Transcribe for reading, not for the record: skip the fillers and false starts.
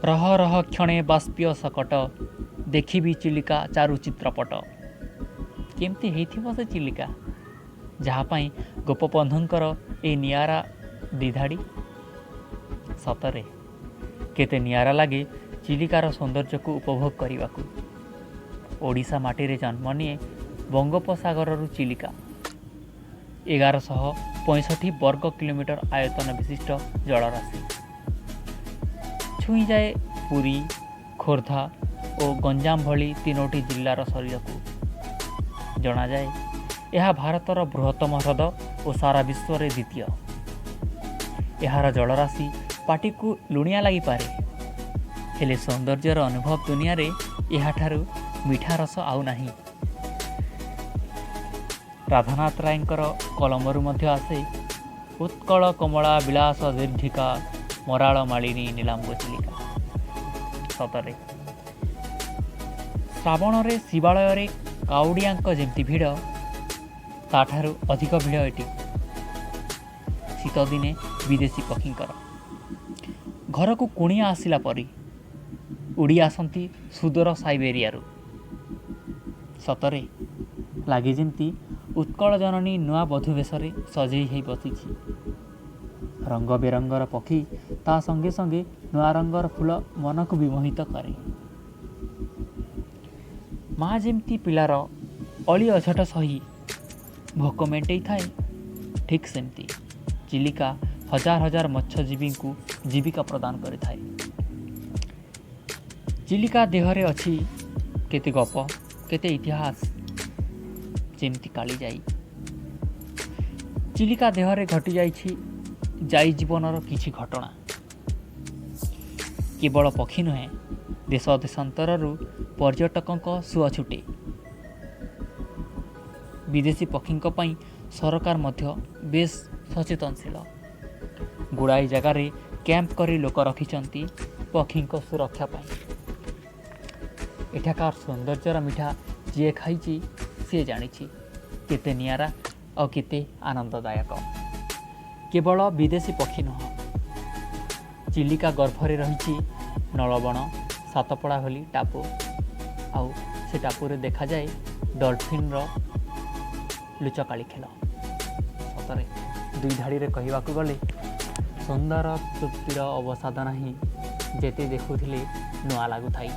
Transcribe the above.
ରହ ରହ କ୍ଷଣେ ବାଷ୍ପୀୟ ଶକଟ, ଦେଖିବି ଚିଲିକା ଚାରୁ ଚିତ୍ରପଟ। କେମିତି ହେଇଥିବ ସେ ଚିଲିକା, ଯାହା ପାଇଁ ଗୋପବନ୍ଧୁଙ୍କର ଏଇ ନିଆରା ଦ୍ୱିଧାଡ଼ି? ସତରେ କେତେ ନିଆରା ଲାଗେ ଚିଲିକାର ସୌନ୍ଦର୍ଯ୍ୟକୁ ଉପଭୋଗ କରିବାକୁ। ଓଡ଼ିଶା ମାଟିରେ ଜନ୍ମ ନିଏ ବଙ୍ଗୋପସାଗରରୁ ଚିଲିକା। 1165 ବର୍ଗ କିଲୋମିଟର ଆୟତନ ବିଶିଷ୍ଟ ଜଳରାଶି ଛୁଇଁଯାଏ ପୁରୀ, ଖୋର୍ଦ୍ଧା ଓ ଗଞ୍ଜାମ ଭଳି ତିନୋଟି ଜିଲ୍ଲାର ଶରୀରକୁ। ଜଣାଯାଏ, ଏହା ଭାରତର ବୃହତ୍ତମ ହ୍ରଦ ଓ ସାରା ବିଶ୍ୱରେ ଦ୍ୱିତୀୟ। ଏହାର ଜଳରାଶି ପାଟିକୁ ଲୁଣିଆ ଲାଗିପାରେ, ହେଲେ ସୌନ୍ଦର୍ଯ୍ୟର ଅନୁଭବ ଦୁନିଆରେ ଏହାଠାରୁ ମିଠା ରସ ଆଉ ନାହିଁ। ରାଧାନାଥ ରାୟଙ୍କର କଲମରୁ ମଧ୍ୟ ଆସେ, ଉତ୍କଳ କମଳା ବିଳାସ ଦୀର୍ଘିକା, ମରାଳ ମାଳିନୀ ନୀଳାମ୍ବୁ ଚିଲିକା। ସତରେ ଶ୍ରାବଣରେ ଶିବାଳୟରେ କାଉଡ଼ିଆଙ୍କ ଯେମିତି ଭିଡ଼, ତାଠାରୁ ଅଧିକ ଭିଡ଼ ଏଠି ଶୀତଦିନେ ବିଦେଶୀ ପକ୍ଷୀଙ୍କର। ଘରକୁ କୁଣିଆ ଆସିଲା ପରି ଉଡ଼ି ଆସନ୍ତି ସୁଦୂର ସାଇବେରିଆରୁ। ସତରେ ଲାଗେ ଯେମିତି ଉତ୍କଳ ଜନନୀ ନୂଆ ବଧୂ ବେଶରେ ସଜେଇ ହେଇ ବସିଛି। ରଙ୍ଗ ବେରଙ୍ଗର ପକ୍ଷୀ, ତା ସଙ୍ଗେ ସଙ୍ଗେ ନୂଆ ରଙ୍ଗର ଫୁଲ ମନକୁ ବିମୋହିତ କରେ। ମା ଯେମିତି ପିଲାର ଅଳି ଅଝଟ ସହି ଭୋକ ମେଣ୍ଟେଇଥାଏ, ଠିକ୍ ସେମିତି ଚିଲିକା ହଜାର ହଜାର ମତ୍ସ୍ୟଜୀବୀଙ୍କୁ ଜୀବିକା ପ୍ରଦାନ କରିଥାଏ। ଚିଲିକା ଦେହରେ ଅଛି କେତେ ଗପ, କେତେ ଇତିହାସ, ଯେମିତି କାଳିଜାଇ। ଚିଲିକା ଦେହରେ ଘଟିଯାଇଛି ଯାଇ ଜୀବନର କିଛି ଘଟଣା। କେବଳ ପକ୍ଷୀ ନୁହେଁ, ଦେଶ ଦେଶାନ୍ତରରୁ ପର୍ଯ୍ୟଟକଙ୍କ ସୁଅ ଛୁଟେ। ବିଦେଶୀ ପକ୍ଷୀଙ୍କ ପାଇଁ ସରକାର ମଧ୍ୟ ବେଶ ସଚେତନଶୀଳ। ଗୁଡ଼ାଏ ଜାଗାରେ କ୍ୟାମ୍ପ କରି ଲୋକ ରଖିଛନ୍ତି ପକ୍ଷୀଙ୍କ ସୁରକ୍ଷା ପାଇଁ। ଏଠାକାର ସୌନ୍ଦର୍ଯ୍ୟର ମିଠା ଯିଏ ଖାଇଛି ସିଏ ଜାଣିଛି କେତେ ନିଆରା ଆଉ କେତେ ଆନନ୍ଦଦାୟକ। କେବଳ ବିଦେଶୀ ପକ୍ଷୀ ନୁହଁ, ଚିଲିକା ଗର୍ଭରେ ରହିଛି ନଳବଣ, ସାତପଡ଼ା ଭଳି ଟାପୁ। ଆଉ ସେ ଟାପୁରେ ଦେଖାଯାଏ ଡଲଫିନ୍ର ଲୁଚକାଳି ଖେଳ। ସତରେ ଦୁଇ ଧାଡ଼ିରେ କହିବାକୁ ଗଲେ, ସୁନ୍ଦର ତୃପ୍ତିର ଅବସାଦ ନାହିଁ, ଯେତେ ଦେଖୁଥିଲେ ନୂଆ ଲାଗୁଥାଏ।